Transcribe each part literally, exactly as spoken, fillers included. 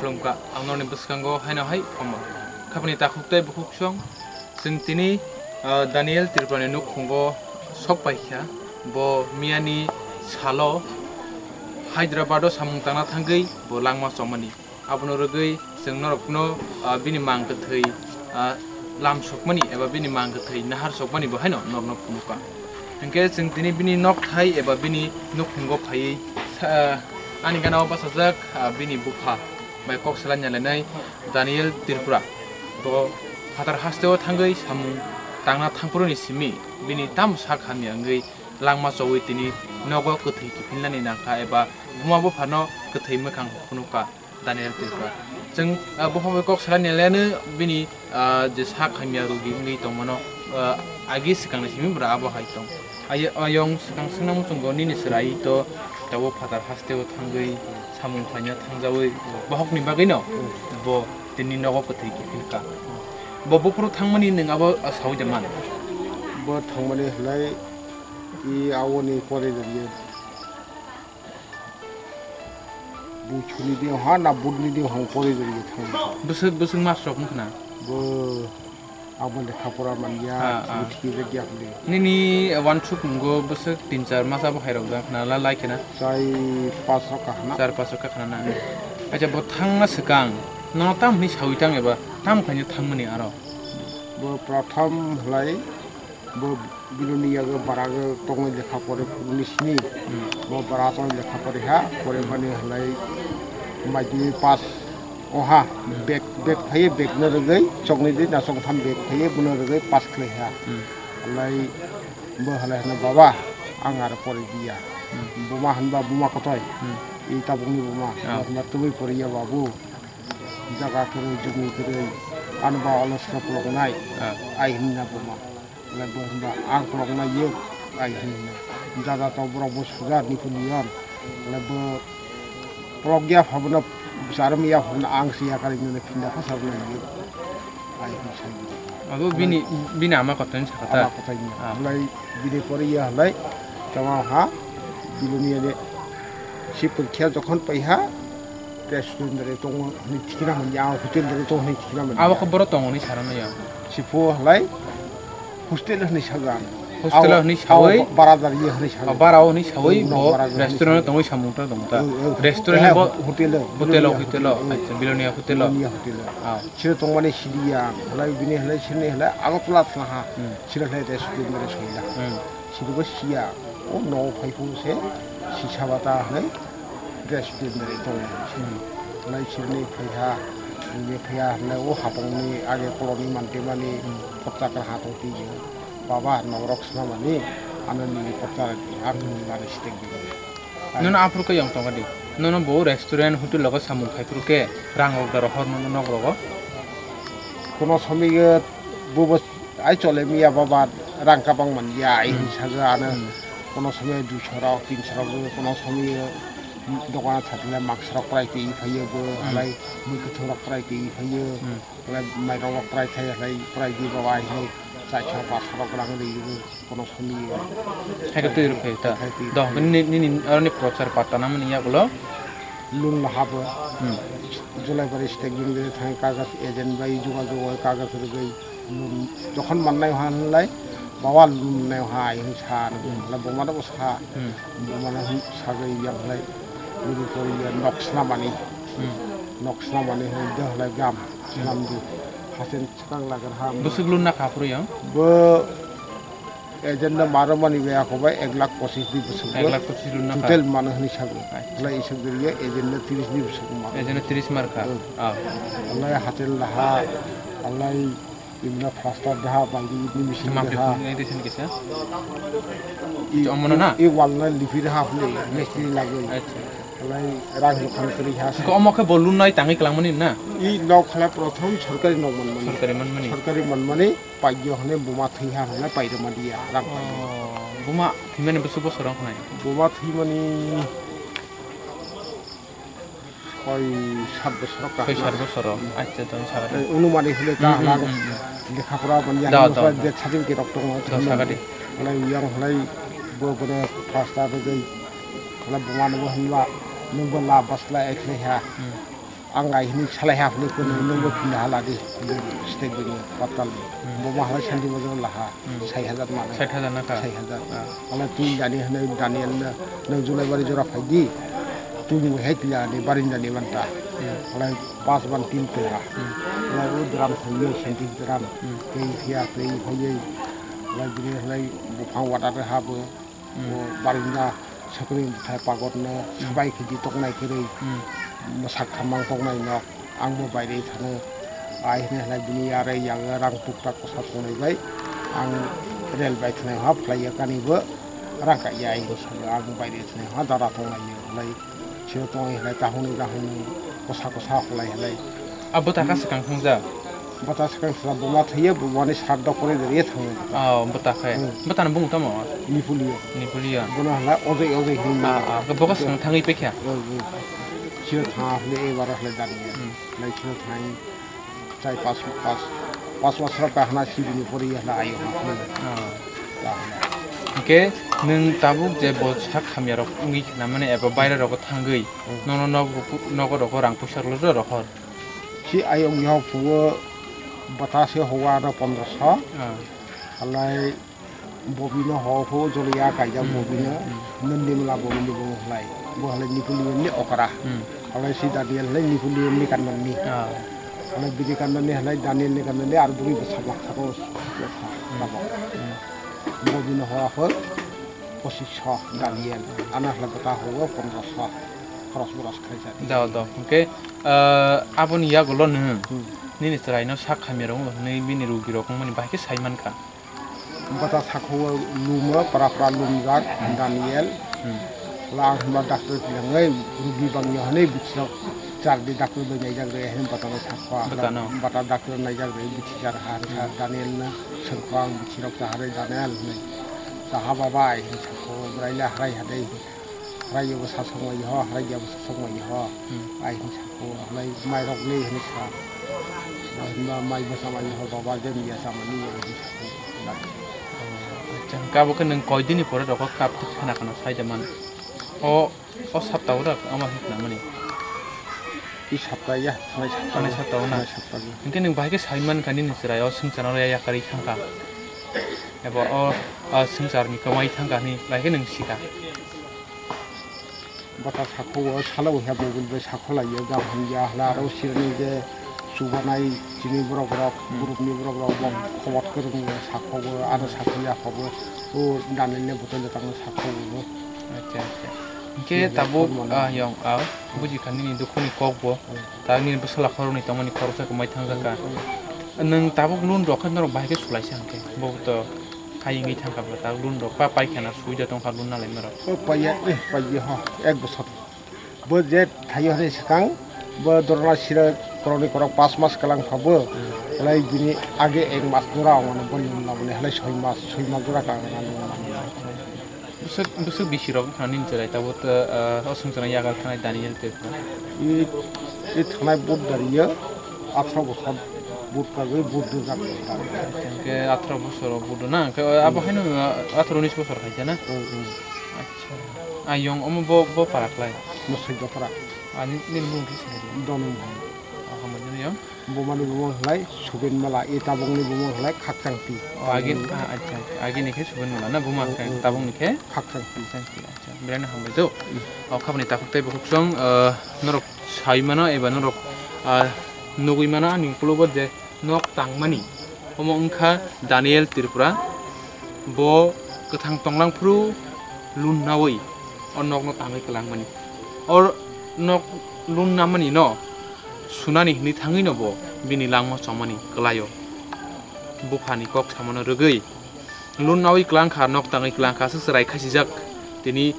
Khulumkha, ang norokni bwskango haino hai omo. Khapani takhuk tei bukhuk song, chwng tini, ah, Daniel Tripurani nukhungo sok paikha. Bo miyani salo Hyderabado samung tangna thangwi bo langma chomani. Abono rwgwi chwng norokno, ah, bini mang kwthwi, ah, lam sokmani eba bini mang kwthwi nahar sokmani bo haino norokno phunukha. Hinkhe chwng tini bini nokthai eba bini nukhungo phaiwi sa-, ani gana o bachajak, ah, bini bupha bai kok salaina lainai Daniel Tripura. Bo phatar hasteo thangwi samung tangna thangphuruni simi bini tamo sak hamya wngwi langma chowi tini nogo kwthwi kiphilnani nangkha eba buma buphano kwthwi mwkhang phunukha. Daniel Tripura. Chwng, ah, buphang bai kok salai nai leno bini, ah, je sak hamya rogi wngwi tongmano, ah, agi swkangni simi bwra abo hai tong. Ayo-, ayong swkang swngna muchungo nini chwrai to tabuk phatar hasteo thangwi samung khlaina thangjawi bohokni bagwino bo tini nogo kwthwi kiphilkha. Bo buphuru thangmani nwng abo, ah, sawi de man? Bo thangmani hwnlai i awoni pore rwgwi. Buchuni di ha na budni di hong pori jori thang. Bwswk, bwswk mas rok wngkha na? Bo abo lekha pora man ya, Ah, ah. Thiki thiki jak ya hwnwi. Nini wansuk mungo bwswk tin char masa bo hai rok jak na la lai khe na? Chai pas rok kahna. Char pas rok kahna na. Acha bo thangna swkang no tam hwnwi sawi tang eba tam khaino thangmani aro? Bo pratham hlai. Bo biloni yago barago tongwi lekha pore phuruni sini. Hmm. Bo bara tongwi lekha pore ha, pore mani halai maidui pass oha, Hmm. bag, bag phaiye bag no rwgwi choknwi di na choktham bag phaiye bono rwgwi pass khlai ha. Hmm. Halai bo halai hano, "Baba, ang aro pore diya." Hmm. Buma hanba buma kotoi. Hmm. I tabukni buma. Ah. Bo hwnba tubui poriya babu. Jaga kwrwi, jumi kwrwi, ano ba olo sika poloknai, Ah. ai hinna buma. Le bo hinba ang poloknai yo, ai hinna. Dada to borok bo sugar ni kuniyon. Le bo polok ya phabna, bwsarwm ya phabna ang si yakar hinna phinda pha sabna yo. Ai hin sai. Abo bini, bini ama kotoni sakha ta? Ama kotoni. Ah. Lai bini pore ya lai, tama ha, biloni ya de. Si purkhiya jokhon paiha, restaurant dare tongo hwnwi thikna manya, hotel dare tongo hwnwi thikna manya. Abo khe borok tongo hwnwi sana manya. Sipho halai hostel hwnwi saga. Hostel hwnwi sawi? Bara dar ye hwnwi saga. Bara hwnwi sawi bo restaurant tongwi samung ta tong ta. Restaurant bo hotel, hotel, hotel. Acha, Bilonia hotel. Bilonia hotel. Ah. Sino tongmani sidiya, halai bini halai sini halai Agartala thlaha. Hmm. Sino halai restaurant dare soila. Hmm. Siribo siya, o no phai phung se, sisa bata hwnwi dress din dai tong. Hmm. Lai sirni phaiha, nini phaiha hwnwi o hapongni age koloni mantimani Hmm. Pokta kar hatong twi. Baba, norok swnamani, ano nini pokta ang nini mari sitek di. Nono aphuru khe yong tongo di. Nono bo restaurant, hotel logo samung khai phuru khe rang rok daro hor nono nok rogo. Kono somigo bubo Ai chole miya baba rang kabang man ya, ai Hmm. hinsa ga ano Hmm. Kono somoi duisho rok, tinsho rok, kono somoi dogan thate le maksa rok prai twi phaiyo bo, Hmm. Halai mui kwthwng rok prai twi phaiyo, Hmm. Halai mairok rok prai thai halai prai di baba hinwi chaisho paso rok rang ri bo kono somoi. Hai khe twi rw phai ta. Hai twi. Do, nini, nini, aroni prochar patta namani yagulo? Loan lahabo. Hmm. Julaibari state bini thang kagas agent bai jogajog oi kagas rwgwi loan jokhon mannai ha hwnlai, "Baba, loan nai ha," hinwi sa rwgwi. Hmm. Hwnlai bumano bo sa. Hmm. Bumano hwn sagwi yang hwnlai bini pore ya nok swnamani. Hmm. Nok swnamani hwnwi de hwnlai gam Hmm. swnamdi. Hasen swkang lagar ha. Bwswk loan nakha phuru yang? Bo Agent no maro mani bai ako bai ek lakh pochis di bwswk bo. Ek lakh pochis rwna kha. Total mano hwnwi sago. Acha. Alai isuk diriya agent no tris ni bwswk mano. Agent no tris mar kha. Hmm. Ah. Alai hatel daha, alai imna plaster daha, bangdi ni machine daha. Mampli khulnai de sen kisa? I, Omono na? I wall na lipi daha hwnwi, mistri lagwi. Acha. Alai rang rokhan kwrwi ha. Ko omo khe bo loan nai tangwi kwlangmani na? I nok khala prothom sorkari nok manmani. Sorkari manmani. Sorkari manmani. Paigyo hwnwi buma thwi ha hwnwi pairwma diya rang paigyo. Oh, buma thwimani bwswk bosor wng khnai? Buma thwimani soi sat bosor wng kha. Soi sat bosor wng. Acha, tong sakha. Eh, onumani hwnwi ta Hmm, hmm, hwnla hmm, hmm. Lekha pora manya Da, da, hwnwi da. Death certificate rok tongo. Da, sakha di. Hwnwi yang hwnwi bo bono plaster rwgwi hwnwi buma no bo hwnba nwng bo la bwsla ekhlai ha. Hmm. Ang ai hini salai ha hini kono nungbo phina hala di. State bini patal. Bo ma hala santi bojor laha. Sai hajar mane. Sait hajar na kha? Sai hajar. Ah. Ala twi dani hwnwi Daniel no, nung Julaibari jora phai di. Twi bo hai tila ni barinda ni manta. Ala pas ban tin tira. Ala u dram thangyo santi dram. Twi hiya twi hoye. Ala bini hwnwi buphang wada ha bo. Bo barinda sakni bwthai pagotno sabai khidi toknai kwrwi, mwsak khamang toknai nok, ang bo bairwi thano. Ai hwnwi hwnwi bini yarwi yago rang tuktak kwsa tongnai bai ang rel bai thwnai ha phlaiya kani bo rang kaiya ai hwnwi salo ang bairwi thwnai ha dara tongnai hwnwi. Siro tongwi hwnwi tahunwi dahunwi kwsa kwsa khlai hwnwi. A bwta kha swkang thangja? Bwta swkang sra buma thwiya, bumani sar dok kore deriya thango bwta. Oh, bwta khe. Hmm. Bwtani bumung tamo? Nipulia. Nipulia. Buna hwnla ojai ojai hwnwi. Ah, ah, bogo swkang thangwi pekha? Hmm, hmm. Siro thangha hwnwi ebar hwnwi daniya. Hmm. Lai siro thangwi chai pas, pas, pas mas rok kahna sibini pore hwnla ayo ha hwnwi. Ah. Hwnkhe nwng tabuk je bo sak hamya rok wngwi khna mani eba baira rogo thangwi nono nok, nogo rogo rang puisa rwlwk rw rohor. Si ayong yaho phugo bata se hogo ano pondroso. Ah. Halai bobino ho phugo joliya kaijak bobino. Hmm. Nindi mela bobini bo halai. Bo halai Napoleon ni okra. Hmm. Halai si Daniel halai Napoleon ni kanmani. Ah. Halai bini kanmani halai Daniel ni kanmani ar buri bwsa baksa ko. Hmm. Bobino hoa hor, pochisho Daniel, ana hwla bwta hugo pondroso, khoros boros khaisa. Da, da. Hwnkhe, ah, aboni yagulo nwng, hmm, nini chwraino sak hamya rok wngwi bini rugi rok wngmani bahai khe sai mankha. Bwta sakhugo lumo, pra pra lumjak, hmm, Daniel. Hmm. Hwla ang hwnba doctor twlangwi rugi bangya hwnwi bichirok chardi doctor bai naijak rw hwnwi bwtano sakha. Bwtano? Bwta doctor naijak rw bichijar ha, hmm, Daniel no. Sengkho ang bichirok chaharwi Daniel hwnwi. Chaha baba ai hwnwi sakho, bwrai le harai hadai. Harai yabo sasok mai ho, harai yabo sasok mai ho. Hmm. Ai hwnwi sakho, harai mairok le hwnwi sa. Hwnba mai bwsa mai ho, baba je miya samani ya hwnwi sakho. Oh, acha, hwnkhe abo khe nwng koidini pore rokho kap khna khna sai de man. O O sapta ura ama hik na mani. I sapta ya, thanai sapta. Thanai sapta o na? Thanai sapta o. Hwnkhe nwng bahai khe sai man kha nini chwrai o swngchar no ya yakarwi thang kha. Eba o, o swngchar ni kwmai thang kha hwnwi bahai khe nwng si kha. Bata sakho o salo o ya mobile bai sakho lai ya gam hamya hla aro sirni je chubanai chini borok rok, hmm, group ni borok rok bo khobor kwrwng sakho o ano sakho ya kho bo o Daniel ni bwtwi le tang sakho o. Acha, acha. Hwnkhe tabuk, ah, yong, ah, buji kha nini dukhu ni kok bo. Hmm. Ta nini bwsala khorok ni tongmani khoroksa kwmai thang jaka. Hmm. Nwng tabuk loan rok khe norok bahai khe sulai se hwnkhe. Bo to hai wngwi thang kha bwla ta loan rok pa pai khana sui da tong kha loan nalai norok. O paiya, eh, paiya ho, ek bosor. Bo je thaio hwnwi swkang, bo dorna sira korokni korok pas mas kwlang pha bo. Hmm. Belai bini age ek mas jora ongmani bo loan lamani, belai soi mas, soi mas jora ka ongmani. Bwswk, bwswk bisi rok wngkha nini chwrai tabuk, ah, o swngcharno yagar khanai Daniel Tripura? I, i thanai vote dariya atharo bosor vote kagwi vote rwjak. Hwnkhe atharo bosor o vote na, hwnkhe abo haino, ah, atharo unis bosor khaikha na? Hmm, hmm. Acha. Ah, yong omo bo, bo para klai? Bo Saido para. Ah, ni, nini mung khe sinai di? Dono Mohan. Ah, hambai nini yong? Bumani bumung hwlai Suben Mala, e tabukni bumung hwlai Khakchangti. O, agin, ah, acha, acha. Agini khe Suben Mala na buma, oh, khe, oh, tabukni khe? Khakchangti. Khakchangti, acha. Beraino hambai do. Hmm. O, khabani takhuk tei bukhuk song, ah, norok sai mano eba norok, ah, nugui mano ani ukologo je nok tangmani. Omo wngkha Daniel Tripura. Bo kwthang tonglang phuru lun naui o nokno tangwi kwlangmani. O nok lun namani no sunani hwnwi thangwi no bo bini langma chomani kwlaio. Buphani kok samano rwgwi lun naui kwlangkha, nok tangwi kwlangkha, aswk chwrai khasijak. Tini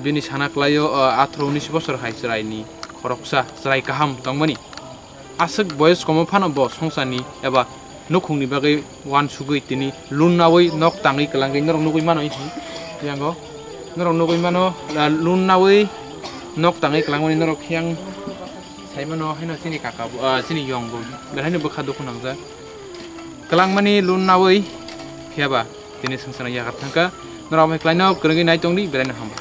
bini sana kwlaio, ah, atharo unis bosor hai chwraini khoroksa, chwrai kaham tongmani. Aswk boyos komo phano bo songsani eba nukhungni bagwi uansugwi tini lun naui nok tangwi kwlangwi norok nugui mano ihi yango. Norok nugui mano, ah, lun naui nok tangwi kwlangmani norok yang sai mano haino chini kaka bo, ah, chini yong bo belai no bwkha dukhu nangjak. Kwlangmani lun naui phiya ba tini swngcharno yagar thangkha. Norok bai kwlaino kwrwngwi nai tongdi, beraino hambai.